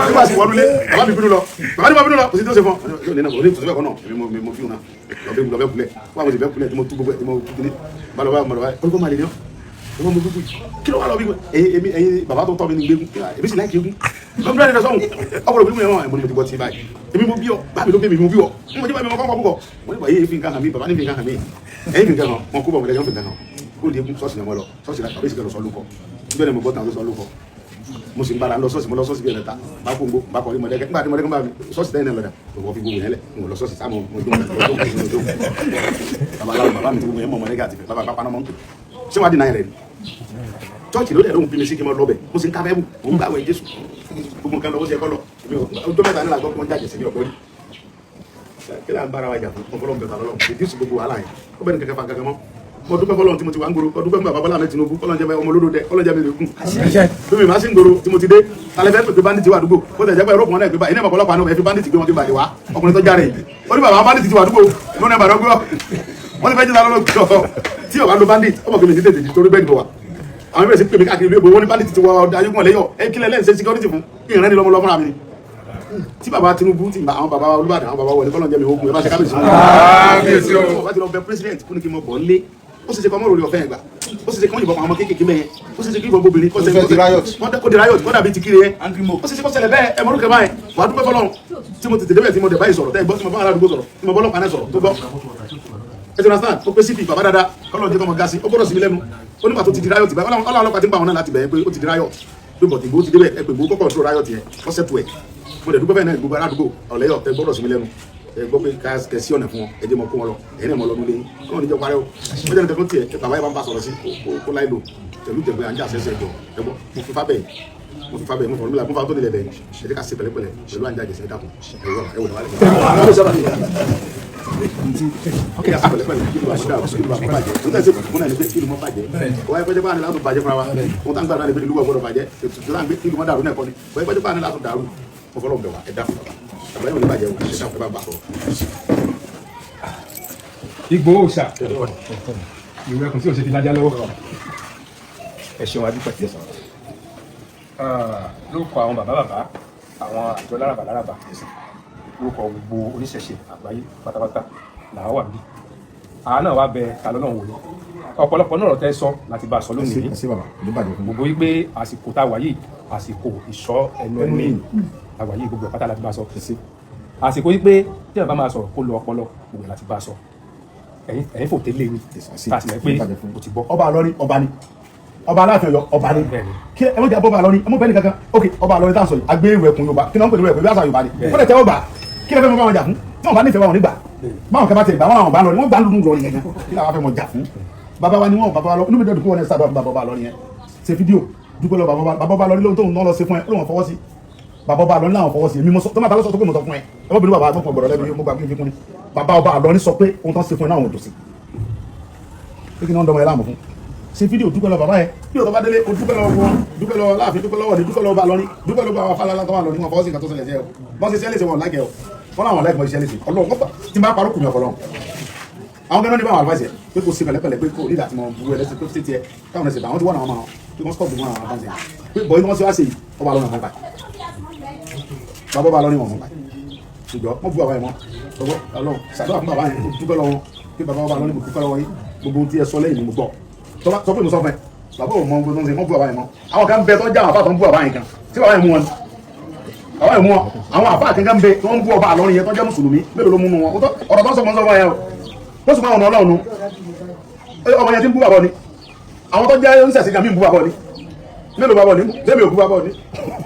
Nígbà tí wọ́n lé, bàbá mi bínú lọ. Bàbá mi bínú lọ, kò sí tó ṣe fún ọ. Yóò ní náà, kò ní tó ṣe bẹ́ẹ̀ kọ́ náà. Èmi mo fi hùn náà. Lọ́bẹ̀ lọ́bẹ̀ kulẹ̀. Wọ́n àwọn sì bẹ́ẹ̀ kulẹ̀ tí mo tú gbogbo ẹ̀ tí mo tú kíní. Bá lọ bá mo lọ bá. Olùkọ́ máa lè ní ọ́. Olùkọ́ mo gbégun. Kí ló wà lọ bí ẹ̀yin èmi ẹ̀yin bàbá tó tọ́ mi ní gbégun. Èmi sì láìkí egun. Lọ́bẹ̀ bíláì ní sọ́hùn. Ọkùnrin òbí mi yẹn wọ́n mo ní mo ti gbọ́ tí báyìí. Èmi mo bí ọ, bá mi ló bí mi mo bí ọ. Mo jẹ́ bá mi mọ kọ́kọ́ púpọ̀. Mo ní bàyẹ̀ fi nǹkan hàn mí, bàbá ní fi nǹkan hàn mí. Ẹ̀yin fi nǹkan hàn, wọn kó bọ̀ wọlé, fi nǹkan hàn. Kó lè egun sọ́ọ̀sì ni mo lọ. Sọ́ọ̀sì la bàbá ìsìnkẹ́ lọ sọ lóko. Bẹ́ẹ̀ ni mo gbọ́ tàn ló sọ lóko. Mo sì ń bára lọ sọ́ọ̀sì, mo lọ sọ́ọ̀sì bí ẹ̀rẹ̀ta bá kó ń gbó bá kọ́ ní mọ̀lẹ́kẹ́ nígbà tí mọ̀lẹ́kẹ́ bá mi sọ́ọ̀sì tẹ́yìn náà lọ́dà mo fi gbogbo yẹn lẹ̀ mo lọ sọ́ọ̀sì sáà mo dún mo dún mo dún. Bàbá aláwọ̀ bàbá mi ti gbogbo yẹn mọ̀ mọ̀lẹ́kẹ́ àti fẹ́ bàbá bàbá náà mọ̀ ń pè ṣé wàá dì náà rẹ̀ ni chọ́ọ̀chì ló dẹ̀ lóhùn bí mi sí kí n mọ lọ bẹ̀ mo sì ń ká bẹ́ẹ̀bù mo ń gbàwẹ̀ Jésù gbogbo nǹkan lọ bó ṣe kọ́ lọ èmi ò ọjọ́ mẹ́ta nílà gbọ́ pé wọ́n jàjẹ̀ sí mi ọ̀gbọ́n rí kí là ń bára wa jà fún ọfọlọ́n bẹ̀rẹ̀ lọ́wọ́ reduce gbogbo wàhálà yẹn ó bẹ́ẹ̀ ni kankan fa kankan mọ́ mo dúpẹ́ fọlọ́n tí mo ti wà ń gbòòrò mo dúpẹ́ fún bàbá Bọ́lá Ahmed Tinubu kọ́lọ́n jẹ́ ọmọ olódò dẹ kọ́lọ́n jẹ́ mi lè gùn bí mi máa sì ń gbòòrò tí mo ti dé alẹ́ fẹ́ pèpè bandit wà àdúgbò ó tẹ̀ jẹ́ pé ẹ̀rọ náà gbé báyìí iná ìmọ̀pọ̀lọpọ̀ àná ẹ̀ fi bandit gbé wọn ti bàlẹ̀ wá ọkùnrin tó járe yìí ó ní bàbá bandit ti wà àdúgbò lónìí àbàdàn gbé wọ́n ti fẹ́ jíta lọ́lọ́ gbọ́ tí ọba lo bandit ọmọ kìí mi tètè torí bẹ́ẹ̀ ni mo wà àwọn ìbẹ̀rẹ̀ sí pè mí káàkiri ìlú èbó wọ́n ní bandit ti wọ ayégun ọ̀lẹ́yọ̀ ẹ kílẹ̀ lẹ́yìn ṣe security fún ìrìn ní lọ́mọ lọ́mọ mi ni tí bàbá Tinubu ti àwọn bàbá Olúbàdàn àwọn bàbá wọlé kọ́lọ́n jẹ́ mi ogun ẹ bá ṣe kábíyèsí wọn. Kábíyèsí o. Bàbá ti lọ bẹ president kó ní kí n mọ bọ̀ nlé ó sì ṣe kọ́ mọ́ ròlé ọ̀fẹ́ ẹ̀gbà ó sì ṣe kọ́ yìnbọn pa àwọn ọmọ kéékèèké mẹ́yẹn ó sì ṣe kí ìbọn bobìnrin kọ́ Ó fẹ́ di riot. kó di riot kó dàbí ti kiri yẹn ó sì ṣe kọ́ ṣẹlẹ̀ bẹ́ẹ̀ ẹ mọ̀rúkẹ́ báyìí wàá dúpẹ́ fọlọ́run tí mo tètè débẹ̀ tí mo dẹ̀ báyìí sọ̀rọ̀ tẹ́ gbọ́ tí mo bá aládùúgbò sọ̀rọ̀ tí mo bọ́ ọlọ́pàá náà sọ̀rọ̀ tó gbọ́ ẹ ti understand ó pé cp bàbá dáadáa kọ́lọ́ jẹ́ kọ́mọ gasi ó gbọ́dọ̀ sí mi lẹ́nu ó nígbà tó ti di riot báyìí ọlọ́run ọlọ́pàá ti ń bá wọn náà láti bẹ̀yẹn pé ó ti di riot pé bọ̀tì ìgbó ti débẹ̀ ẹ pé ìgbó kọ́kọ́ tó riot yẹn wọ́n ṣètò ẹ̀ mo dẹ̀ dúpẹ́ bẹ́ẹ̀ náà gbogbo aládùúgbò ọ̀lẹ́yọ̀ tẹ gbọ́dọ̀ sí mi lẹ́nu ẹ gbọ́ pé ká kẹ sí ọ̀nà fún wọn ẹ jẹ́ mọ kó wọn lọ ẹ̀yin náà mọ lọ nílé yín kọ́ọ̀ níjọ́ parẹ́ o ó jẹ́ nìkan tó tiẹ̀ bàbá yẹn bá ń bá sọ̀rọ̀ sí kó láì lò pẹ̀lú jẹ̀gbẹ́ à ń jà sẹ́sẹ̀ jọ ẹ gbọ́ mo fi fábẹ́ mo fi fábẹ́ mo fọ̀rọ̀ mi la mo fa tó nílẹ̀ bẹ́ẹ̀ ẹ jẹ́ ká ṣe pẹ̀lẹ́pẹ̀lẹ́ pẹ̀lú à ń jà jẹ̀sẹ̀ dákun ẹ wọ ẹ wọ kí a pẹ̀lẹ́pẹ̀lẹ́ kí ló bá ṣe kí ló bá bàjẹ́ n tẹ́ ṣe fún ẹni pé kí ló mọ́ bàjẹ́ wọ́n yẹ kọjá bá ní látò bàjẹ́ fúnra wa wọ́n tá ń gbàdúrà ní pé ìlú wa gbọ́dọ̀ bàjẹ́ ètùtù tá ń gbé kí ló mọ́ dàrú náà kọ́ ni wọ́n yẹ kọjá bá ní látò dàrú mo fọlọ́ bẹ̀ wá ẹ dákun bàbá bàbá yóò ní bàjẹ́ o ẹ dákun ẹ bá bà sọ̀rọ̀. Ìgbòho ṣá ìwé ẹkùn tí ò ṣe fi lájá lọ́wọ́. Ẹ ṣeun adúpẹ́. Lórúkọ àwọn bàbá bàbá àwọn àjọ lárabà lárabà lórúkọ gbogbo oníṣẹ̀ṣe àgbáyé pátápátá làwọn wà bí àá náà wá bẹ ta lọ́nà wò ni ọ̀pọ̀lọpọ̀ náà ọ̀rọ̀ tẹ́ sọ láti bá a sọ lónìí ẹ ṣé bàbá ní bàjẹ́ fún mi. gbogbo wípé àsìkò tá a wà yìí àsìkò ìṣọ́ ẹnu ẹni tá a wà yìí gbogbo ẹ̀ pátá láti bá a sọ àsìkò wípé tí ẹ̀ bá máa sọ̀rọ̀ kó lo ọpọlọ gbogbo ẹ̀ láti bá a sọ ẹ̀yin fò tẹ́lẹ̀ ni tá a sì mọ̀ pé o ti gbọ́. Ọba Ìlọrin ọba ni ọba Aláàfin Ọ̀yọ́ ọba ni Bẹ́ẹ̀ni. kí ẹ mọ̀jà bọ́ba Ìlọrin ẹ mọ̀ bẹ́ẹ̀ ni kankan ok ọba Ìlọrin tá à ń sọ yìí agbé ìwé ẹkùn Yorùbá kí ni wọ́n ń pè ní ìwé ẹkùn bí àṣà Yorùbá ni wọ́n lè tẹ́wọ́ gbà kí lè fẹ́ mọ bá wọn jà fún tí wọ́n bá nífẹ̀ẹ́ wọn ò ní gbà báwọn kan bá tẹ̀ gbà wọn àwọn bá lọ ni wọ́n gbà lónìí lọ nìyẹn gan kí làwọn fẹ́ mọ jà fún bàbá wa ni wọn bàbá wa lọ inú mi dọ̀dún kí wọ́n ní sábà fún bàbá wa lọ nìyẹn ṣe fídíò dúpẹ́ lọ bàbá wa lọ ní lóhun tóun náà lọ ṣe fún ẹ lóhun fọwọ́ sí bàbá ọba àlọ́ ní àwọn fọwọ́ sí èmi mo sọ tó máa ta lọ́sọ̀ tó pé mo sọ fún ẹ ẹ mọ́ bínú bàbá àgbọ̀n gbọ̀rọ̀ lẹ́nu mo gbà kí n fi kún ni bàbá ọba àlọ́ ní sọ pé ohun tó ń ṣe fún ẹ náà ò dùn sí pé kí ni wọ́n ń dọmọ ẹ láàmú fún ṣe fídíò dúpẹ́ lọ bàbá yẹn fídíò tó bá délé o dúpẹ́ lọ wọn dúpẹ́ lọ láàfin dúpẹ́ lọ́wọ́ ni dúpẹ́ lọ́wọ́ bá lọ ní dúpẹ́ lọ́wọ́ àwọn afárá tó wà lọ ní wọn fọwọ́ sí nǹkan tó ṣẹlẹ̀ sí ẹ o bọ́n ṣe ṣẹlẹ̀ sí wọn láìkẹ́ o wọ́n láwọn láìkẹ́ mọ́ ṣẹlẹ̀ sí ọlọ́run kọ́pà tí n bá parọ́ kùnú ọ̀fọ̀lọ́run àwọn gẹ́gẹ́ ní báwọn advice yẹ pé kò sí pẹ̀lẹ́pẹ̀lẹ́ pé kò nígbà tí mo bu ẹlẹ́sìn pé ṣé tiẹ̀ káwọn ẹsẹ̀ bá àwọn tí wọ́n náà máa pé wọ́n stop wọn àwọn àbáǹsẹ̀ pé bọ̀yì wọ́n ṣe wá sí yìí ọba lọ́nà mọ́pa bàbá ọba lọ́nà mọ́pa ṣùgbọ́n wọ́n bu bàbá yẹn mọ́ ọgbọ́ ọlọ́run ṣàdúrà fún bàbá yẹn kó dúpẹ́ lọ́wọ́ pé bàbá ọba lọ́nà mo dúpẹ́ lọ́wọ́ yín gbogbo ohun tí ẹ sọ lẹ́yìn ni mo gbọ́ sọ pé mo sọ fún ẹ bàbá ò mọ ohun tó ń ṣe wọ́n bu bàbá yẹn mọ́ àwọn kan bẹ tó ń já àwọn àfáà tó ń bu bàbá yẹn kan tí bàbá yẹn mú wọn Àwọn ìmú wọn, àwọn àfáà kankan ń bẹ tí wọ́n ń bú ọba àlọ́rin yẹn tó jẹ́ mùsùlùmí, mélòó ló mú wọn? Ọ̀rọ̀ tó ń sọ mọ́ ń sọ fún ẹ o. Ó sì máa ọ̀nà ọlọ́run nu. Ọmọ yẹn ti ń bú bàbá ni. Àwọn tó jẹ́ oníṣẹ̀ṣe gan mi ń bú bàbá ni. Mélòó bàbá ni? Sẹ́mi ò bú bàbá ni.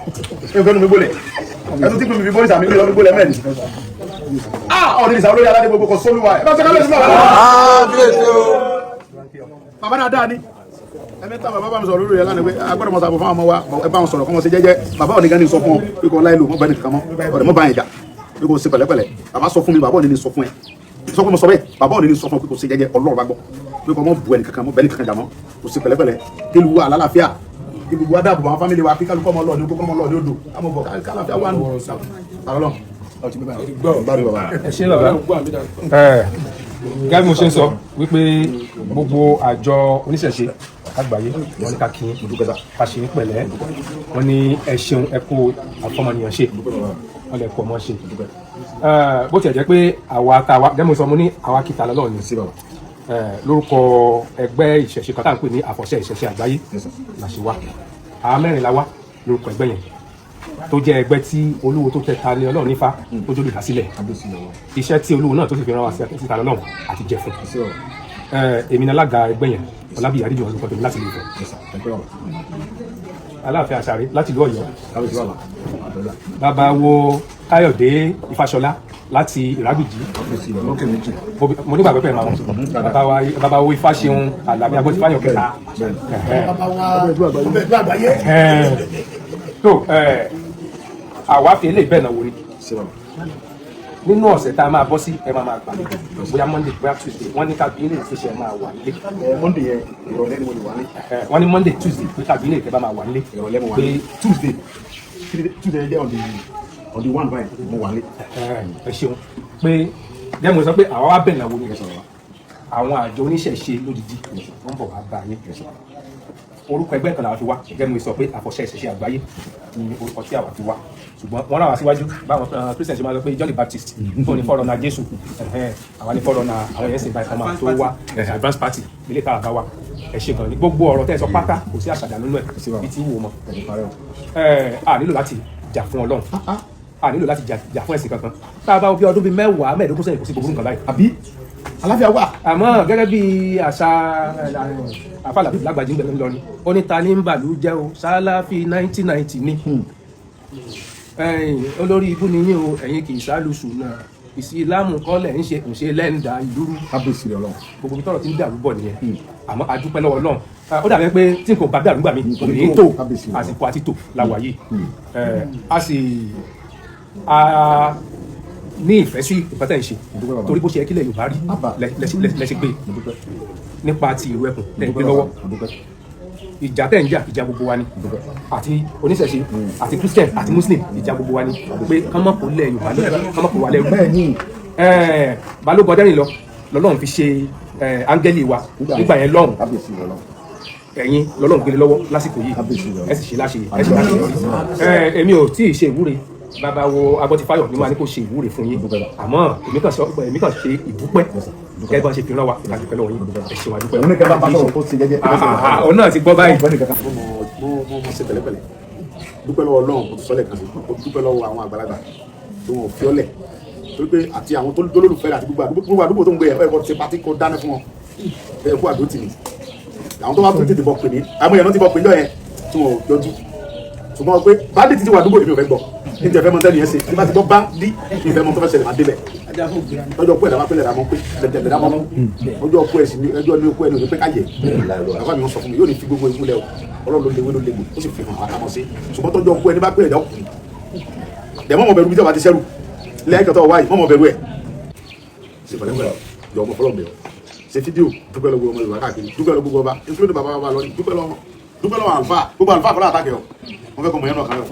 Èmi fẹ́nu mi gbólẹ̀. Ẹ̀sùn tí mi fi bólẹ̀ sàmì mi lọ fi gbólẹ̀ mẹ́rin. Ah! Ọ̀rẹ́ ìsàwọ́ lórí aládé gbogbo kò sólúwa. Ẹ bá ṣe kábíyèsí bàbá. Bàbá dáadáa ni ẹni tá bàbá bá mi sọ̀rọ̀ lórí ẹ̀ lánàá pé agbọ́dọ̀ mọ̀ sàbò fún àwọn ọmọ wa, ẹ bá wọn sọ̀rọ̀ kọ́ wọn ṣe jẹ́jẹ́. Bàbá òní gan ni sọ fún ọ pé kò láìlò mọ́ bẹ́ẹ̀ nìkan mọ́, ọ̀rẹ́ mọ́ bá yẹn jà, pé kò ṣe pẹ̀lẹ́pẹ̀lẹ́. Bàbá sọ fún mi, bàbá òní ni sọ fún ẹ, sọ pé mo sọ bẹ́ẹ̀. Bàbá òní ni sọ fún ọ pé kò ṣe jẹ́jẹ́. Ọlọ́run bá gbọ́ pé kò mọ́ bu ẹnì kankan mọ́ bẹ́ẹ̀ nìkan jà mọ́, kò ṣe pẹ̀lẹ́pẹ̀lẹ́, kí lu wa lálàáfíà, kí gbogbo wa dáàbò àwọn fámìlì wa, kí kálukọ́ ọmọ lọ́ọ̀ni kókó ọmọ lọ́ọ̀ni odò àmọ́ bọ̀ kálàáfíà wà nù. Ẹ ṣé bàbá. Ẹ gẹ́gẹ́ bí mo ṣe ń sọ wípé gbogbo àjọ oníṣẹ̀ṣe àgbáyé, wọ́n ní ká kí yín, ká ṣe yín pẹ̀lẹ́. Wọ́n ní ẹ ṣeun, ẹ kú àfọmọnìyàn ṣe, wọ́n lè kú ọmọ ṣe. Bó tiẹ̀ jẹ́ pé àwa tá a wá, gẹ́gẹ́ bí mo sọ, mo ní àwa kìtà lọ́lọ́ ni lórúkọ ẹgbẹ́ ìṣẹ̀ṣe kan tá à ń pè ní àfọ̀ṣẹ ìṣẹ̀ṣe àgbáyé la ṣe wá. Àwa mẹ́rin la wá lórúkọ ẹgbẹ́ yẹn, tó jẹ́ ẹgbẹ́ tí olúwo tó tẹta ní Ọlọ́run nífà tó jólù dásílẹ̀. Iṣẹ́ tí olúwo náà tó sì fi rán wa sí ta lọ́lọ́run àti jẹ fún. Èmi ní alága ẹgbẹ́ yẹn, Ọlábíyí Adéjùmọ̀ lórúkọ tèmi, láti ìlú Ifẹ̀. Aláàfin Àṣàrí láti ìlú Ọ̀yọ́, bàbá wo Káyọ̀dé Ifáṣọlá láti Ìrágbìjí, mo nígbàgbọ́ pé ẹ̀ máa wọn bàbá wo Ifáṣeun Àlàbí Agbótifáyọ̀ kẹta tó. Àwa fi eléyìí bẹ́ẹ̀ náà wò ni nínú ọ̀sẹ̀ tá a máa bọ́ sí, ẹ máa máa gbà bóyá Monday, bóyá Tuesday. Wọ́n ní kábí ilé ìfẹsẹ̀ máa wà nílé. Monday yẹn ìrọ̀lẹ́ ni mo lè wà ní. Wọ́n ní Monday, Tuesday, pé kábí ilé ìfẹ́ bá máa wà nílé. Ìrọ̀lẹ́ mo wà ní. Tuesday, Tuesday jẹ́ on the 1 báyìí, mo wà ní. Ẹ ṣeun. Pé jẹ́ mo sọ pé àwa wá bẹ̀ náà wò ni àwọn àjọ oníṣẹ̀ṣe lódìdí wọ́n bọ̀ wá bá yín. Orúkọ ẹgbẹ́ kan làwọn fi wá. Gẹ́gẹ́ mo sọ pé àfọ̀ṣẹ ìṣẹ̀ṣe àgbáyé ni orúkọ tí àwa fi wá, ṣùgbọ́n wọ́n rán wa síwájú. Báwọn Christian ṣe máa sọ pé John the Baptist tó ní fọ́rọ̀nà Jésù, àwa ní fọ́rọ̀nà àwọn yẹn sì bá ẹ̀kọ́ máa tó wá advance party ilé tá a bá wa. Ẹ ṣe gan ni. Gbogbo ọ̀rọ̀ tẹ́ ẹ sọ pátá, kò sí àṣàdá nínú ẹ̀ bí tí wò mọ́. A nílò láti jà fún Ọlọ́run, a nílò láti jà fún ẹ̀sìn kankan. Tá a bá wo bí ọdún bíi 10, 15 sẹ́yìn, kò sí gbogbo nǹkan báyìí. Àbí àlàáfíà wà. Àmọ́ gẹ́gẹ́ bí àṣà àfàlàbí lágbàjì ń bẹ̀rẹ̀ lọ ni ó ní ta ní ń bàlú jẹ́ o, sálàfí 1990 ni olórí ibú ni yín o, ẹ̀yin kì í sálùsù náà, ìsìlámù kọ́lẹ̀ ń ṣe ń ṣe lẹ́ńdà ìlú rú. Kábíyèsí rẹ Ọlọ́run. Gbogbo ibi tọ́rọ̀ ti ń dàrú bọ̀ nìyẹn, àmọ́ a dúpẹ́ lọ́wọ́ Ọlọ́run. Ó dàbí pé tí nǹkan ò bá dàrú gbà mí kò ní tó àsìkò àti tò la wà yìí. A sì ní ìfẹ́ sí nǹkan tẹ̀ ń ṣe, torí bó ṣe yẹ kílẹ̀ Yorùbá rí lẹ́sẹ̀ gbé nípa ti ìlú ẹkùn tẹ̀ ń gbé lọ́wọ́. Ìjà tẹ̀ ń jà, ìjà gbogbo wa ni, àti oníṣẹ̀ṣe àti Christian àti Muslim, ìjà gbogbo wa ni pé kán mọ̀ kó lẹ̀ Yorùbá lẹ́rú, kán mọ̀ kó wa lẹ́rú. Balógun Ọdẹ́rìn lọ lọ́lọ́run fi ṣe áńgẹ́lì wa nígbà yẹn lọ́hùn. Ẹ̀yin lọ́lọ́run gbélé lọ́wọ́ lásìkò yìí, ẹ sì ṣe láṣẹ, ẹ sì láṣẹ. Èmi ò tí ì ṣe ìwúre. Bàbá wo Agbọ́tifáyọ̀ ni máa ní kó ṣe ìwúre fún yín, àmọ́ èmi kàn ṣe ìdúpẹ́ gẹ́gẹ́ bá ṣe fi rán wa. Ká dúpẹ́ lọ́wọ́ yín, ẹ ṣeun, àdúpẹ́. Òun ní kẹ́ bá bá sọ̀rọ̀ kó ṣe jẹ́jẹ́. Òun náà ti gbọ́ báyìí. Mo ṣe pẹ̀lẹ́pẹ̀lẹ́ dúpẹ́ lọ́wọ́ Ọlọ́run, mo sọ lẹ́ẹ̀kan sí, mo dúpẹ́ lọ́wọ́ àwọn àgbàlagbà tó wọn ò fi ọ́lẹ̀, torí pé àti àwọn tó lólùfẹ́ àti gbogbo àdúgbò tó ń gbé ẹ̀ ẹ̀ ṣe pátí kó dáná fún wọn ẹ̀ kó àdó tì mí. Àwọn tó bá tún tètè bọ̀ pè mí, àwọn èèyàn ti bọ̀ pè ní ọ̀yẹn tí wọn ò yọjú, ṣùgbọ́n pé bá dé títí wà àdúgbò, èmi ò fẹ́ gbọ́ ní ti ẹ̀fẹ́ mọ tẹ́lẹ̀ yẹn ṣe tí bá ti gbọ́ bá dí ìfẹ́ mọ tó fẹ́ ṣẹlẹ̀ máa débẹ̀. Lọ́jọ́ kú ẹ̀dá máa pé lẹ́dá mọ́ pé lẹ́dá mọ́ ọjọ́ kú ẹ̀sìn ní ẹjọ́ ní kú ẹni òní pé ká yẹ. Bàbá mi wọ́n sọ fún mi, yóò ní fi gbogbo ìmúlẹ̀ o, Ọlọ́run ló léwé ló légbò, ó sì fi hàn àtàmọ́ sí. Ṣùgbọ́n tọ́jọ́ kú ẹni bá pé ẹ̀dá òkú dẹ̀ mọ́ bẹ̀rù bí tí a bá ti sẹ́rù lẹ́yìn kẹtọ́ wáyé mọ́ bẹ̀rù ẹ̀ ṣe pẹ̀lẹ́pẹ̀lẹ́ yọ ọmọ fọlọ́ bẹ̀rù ṣe fídíò. Dúpẹ́ lọ́gbọ́ ọmọ Yorùbá káàkiri, dúpẹ́ lọ́gbọ́ gbogbo ọba ìfúnni bàbá bàbá lọ, dúpẹ́ lọ́wọ́, dúpẹ́ lọ́wọ́ àlùfáà, gbogbo àlùfáà kọ́lá àtàkẹ́ ọ wọ́n fẹ́ kọ́ mọ̀ yẹn náà kan yọ.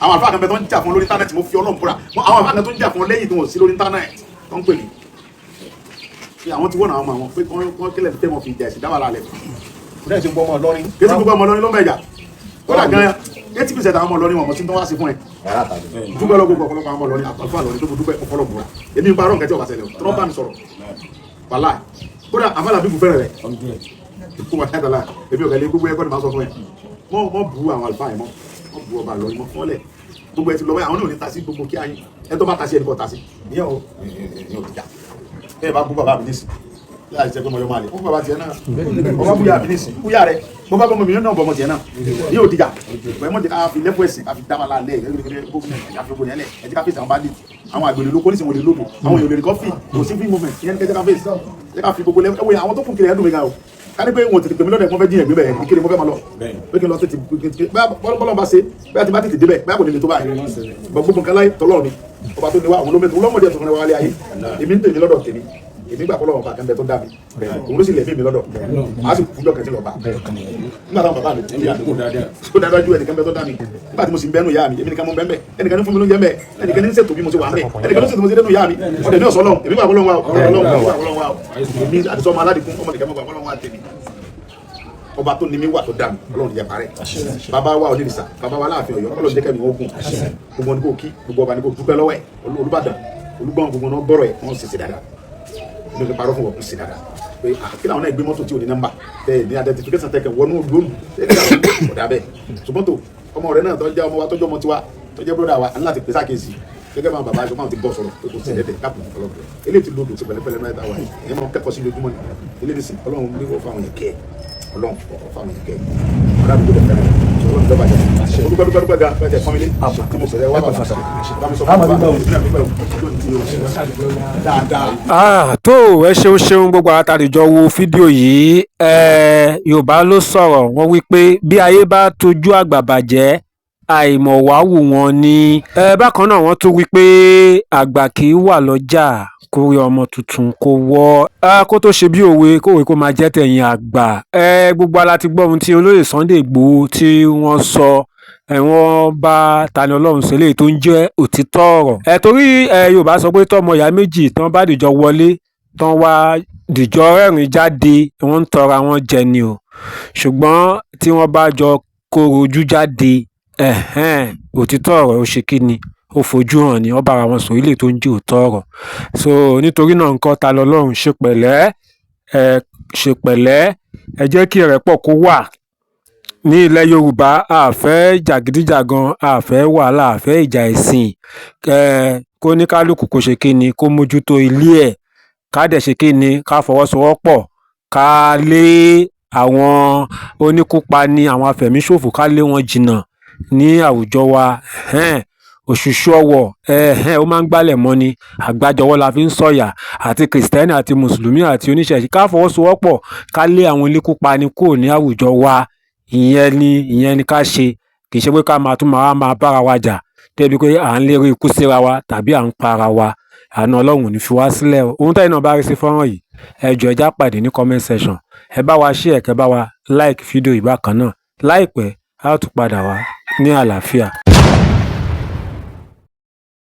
Àwọn àlùfáà kan bẹ tó ń jà fún lórí íńtánẹ́ẹ̀tì, mo fi Ọlọ́run búra, àwọn àlùfáà kan tó ń jà fún lẹ́yìn tí wọ́n sí lórí íńtánẹ́ẹ̀tì tó ń pè mí pé àwọn ti wọ́n àwọn ọmọ àwọn pé kọ́ kílẹ̀ tẹ́ wọn fi ìjà ẹ̀sìn dáwà lálẹ́. Kò ṣe gbọ́ ọmọ Ìlọrin. Kí gbogbo ọmọ Ìlọrin ló ń bẹ ìjà kódà gan 80% àwọn ọmọ Ìlọrin wọn mọ̀ sí tó wá sí fún ẹ. Dúpẹ́ lọ gbogbo ọ̀pọ̀lọpọ̀ àwọn ọmọ Ìlọrin àtàlùfáà Ìlọrin tó dúpẹ́ ọ̀pọ̀lọpọ̀ búra. Èmi ń parọ́ nǹkan tí ọba ṣẹlẹ̀ o tó bá mi sọ̀rọ̀ wàhálà kódà àfàlà bíbù fẹ́rẹ̀ rẹ̀ kó wà dáadáa. Èmi ò kẹ́lẹ́ gbogbo ẹ̀kọ́ ni màá sọ fún ẹ. Mọ́ bu àwọn àlùfáà yẹn, mọ́ bu ọba Ìlọrin mọ́ fọ́lẹ̀. Gbogbo ẹ ti lọ báyìí, àwọn náà ò ní ta sí gbogbo kí ayé ẹ tó bá ta sí ẹnì kan ta sí. Ìyẹn o, ìyẹn ò ti jà. Ẹ bá bú bàbá mi nísìn láì jẹ́ pé mo yọ máa lè fún bàbá tiẹ̀ náà, ọba búyà mi nísìn búyà rẹ, bó bá bọ́mọ mi náà bọ́mọ tiẹ̀ náà, ìyẹn ò dìjà. Ẹ mọ̀ jẹ́ ká fi lẹ́fọ̀ ẹ̀sìn ká fi dá wa lálẹ́ ẹ̀ ká fi gbogbo yẹn lẹ̀. Ẹ jẹ́ ká fèsì àwọn bandit, àwọn àgbèrè lóko nísìn wọn lè lóko, àwọn èèyàn lè rí kọ́fì, kò sí free movement. Ìyẹn ní kẹjẹ ká fèsì, jẹ́ ká fi gbogbo lẹ́fọ̀ ẹ̀wọ̀n àwọn tó kún kiri ẹ̀dùn mi gan o. Ká ní pé wọn tètè pèmí lọ́dọ̀ ẹ̀kọ́ fẹ́ jíyàn gbé bẹ́ẹ̀ kiri, mo fẹ́ máa lọ pé kí n lọ tètè bọ́lọ́ bá ṣe bẹ́ẹ̀ tí bá tètè débẹ̀ bẹ́ẹ̀ kò ní lè tó báyìí. Gbogbo nǹkan láyé tọ́lọ́ ni ọba tó ní wa, òun ló mẹ́tò lọ́mọdé ẹ̀sùn fún wa lé ayé. Èmi ń tèmi lọ́dọ̀ tèmi, èmi gbà kọ́lọ́ ọba kan bẹ tó dá mi, òun ló sì lẹ̀mí mi lọ́dọ̀, a sì kú lọ́kàn tí lọ́ba nígbà táwọn bàbá mi kú yà tó dáadáa ju ẹnìkan bẹ tó dá mi. Nígbà tí mo sì ń bẹ́nu ìyá mi, èmi nìkan mo ń bẹ́ẹ̀, ẹnìkan ní fún mi lóúnjẹ bẹ́ẹ̀, ẹnìkan ní ń ṣètò bí mo ṣe wà ń bẹ́ẹ̀, ẹnìkan ní ṣètò mo ṣe dénú ìyá mi. Ọ̀dẹ̀ ní ọ̀sán lọ́hùn, èmi gbà kọ́lọ́ wa, ọlọ́run gbà kọ́lọ́ wa. Èmi àti sọmọ aládìkún ọmọ nìkan mo gbà kọ́lọ́ wa tèmi. Ọba tó ní mi wà tó dá mi, Ọlọ́run jẹ́ parẹ́. Bàbá wa onírìsà, bàbá wa láàfin Ọ̀yọ́, Ọlọ́run jẹ́ kẹ́mi ogun. Gbogbo ní kò kí gbogbo ọba ní kò dúpẹ́ lọ́wọ́ ẹ̀. Olúbàdàn, Olúgbọ́n, gbogbo náà gbọ́rọ̀ ẹ̀, wọ́n sì ṣe dáadáa. Ní o parọ́ fún wọn, sì dáadáa pé kí làwọn náà gbé mọ́tò tí ò ní nọ́mbà tẹ ní identification tẹ kẹ wọnú lónù ọ̀dà bẹ́ẹ̀. Ṣùgbọ́n tó ọmọ rẹ náà tó jẹ́ ọmọ wa, tó jẹ́ ọmọ tiwa, tó jẹ́ bróda wa, aláti pèsè àkíyèsí gẹ́gẹ́ bá bàbá aṣọ máa ti bọ̀ sọ̀rọ̀ pé kò sí ẹ̀dẹ̀ káàpù ọlọ́run. Eléyìí ti lodò ti pẹ̀lẹ́pẹ̀lẹ́ náà ta wà yìí, ẹ̀yẹ́ máa kẹ́kọ̀ọ́ sí lójúmọ́ ni eléyìí sì. Ọlọ́run ní kó fáwọn yẹn kẹ́, Ọlọ́run kó fáwọn yẹn kẹ́ ọ̀rọ̀ àdúgbò dẹ̀ fẹ́ràn Ọlọ́run dọ́gba jẹ́. Olùkọ́ dúpẹ́ dúpẹ́ gan pẹ̀tẹ̀ fọ́nmilé tí mo sọ̀rọ̀ ẹ wá bàbá bá mi sọ fún bàbá dáadáa. Ah, tó ẹ ṣeun ṣeun gbogbo àwọn àtàlejò wo fídíò yìí. Yorùbá ló sọ̀rọ̀, wọ́n wí pé bí ayé bá tójú àgbà bàjẹ́, àìmọ̀wáwù wọn ni. Bákan náà wọ́n tún wí pé àgbà kì í wà lọ́jà kó rí ọmọ tuntun kó wọ́. Kó tó ṣe bí òwe kówe kó máa jẹ́ tẹ̀yìn àgbà. Gbogbo ala ti gbọ́ ohun tí olóyè Sunday Igboho tí wọ́n sọ. Wọ́n bá Tani Olohun ṣe léyìí tó ń jẹ́ òtítọ́ ọ̀rọ̀. Torí Yorùbá sọ pé tọmọ ìyá méjì tán bá dìjọ wọlé tán wá dìjọ rẹ́rìn jáde, wọ́n ń tọra wọn jẹ ni o. Ṣùgbọ́n tí wọ́n bá jọ kóró ojú jáde, òtítọ́ ọ̀rọ̀ ó ṣe kí ni, ó fojú hàn ni wọ́n bára wọn sọ ilé tó ń jẹ́ òótọ́ ọ̀rọ̀. So nítorí náà nǹkan, Tani Olohun, ṣe pẹ̀lẹ́, ẹ ṣe pẹ̀lẹ́, ẹ jẹ́ kí ìrẹ́pọ̀ kó wà ní ilẹ̀ Yorùbá. A fẹ́ jàgídíjàgan, a fẹ́ wàhálà, a fẹ́ ìjà ẹ̀sìn. Kó ní kálukú kó ṣe kí ni, kó mójútó ilé ẹ̀, ká dẹ̀ ṣe kí ni, ká fọwọ́sowọ́pọ̀, ká lé àwọn oníkúpani, àwọn afẹ̀míṣòfò, ká lé wọn jìnnà ní àwùjọ wa. Òṣùṣù ọwọ̀ ó máa ń gbálẹ̀ mọ́ ni, àgbájọwọ́ la fi ń sọ̀yà. Àti kìrìsìtẹ́nì àti mùsùlùmí àti oníṣẹ̀ṣe, ká fọwọ́sowọ́pọ̀, ká lé àwọn oníkúpani kúrò ní àwùjọ wa. Ìyẹn ni ká ṣe. Kì í ṣe pé ká máa tún máa bára wa jà débi pé à ń lérí ikú síra wa tàbí à ń pa ara wa. Àánú Ọlọ́run ò ní fi wá sílẹ̀ o. Ohun tẹ́yin náà bá rí sí fọ́nrán yìí, ẹ jọ̀ọ́, ẹ já pàdé ní comment section. Ẹ bá wa share, kẹ́ bá wa like fídíò yìí bákan náà. Láìpẹ́, a ó tún padà wá ní àlàáfíà.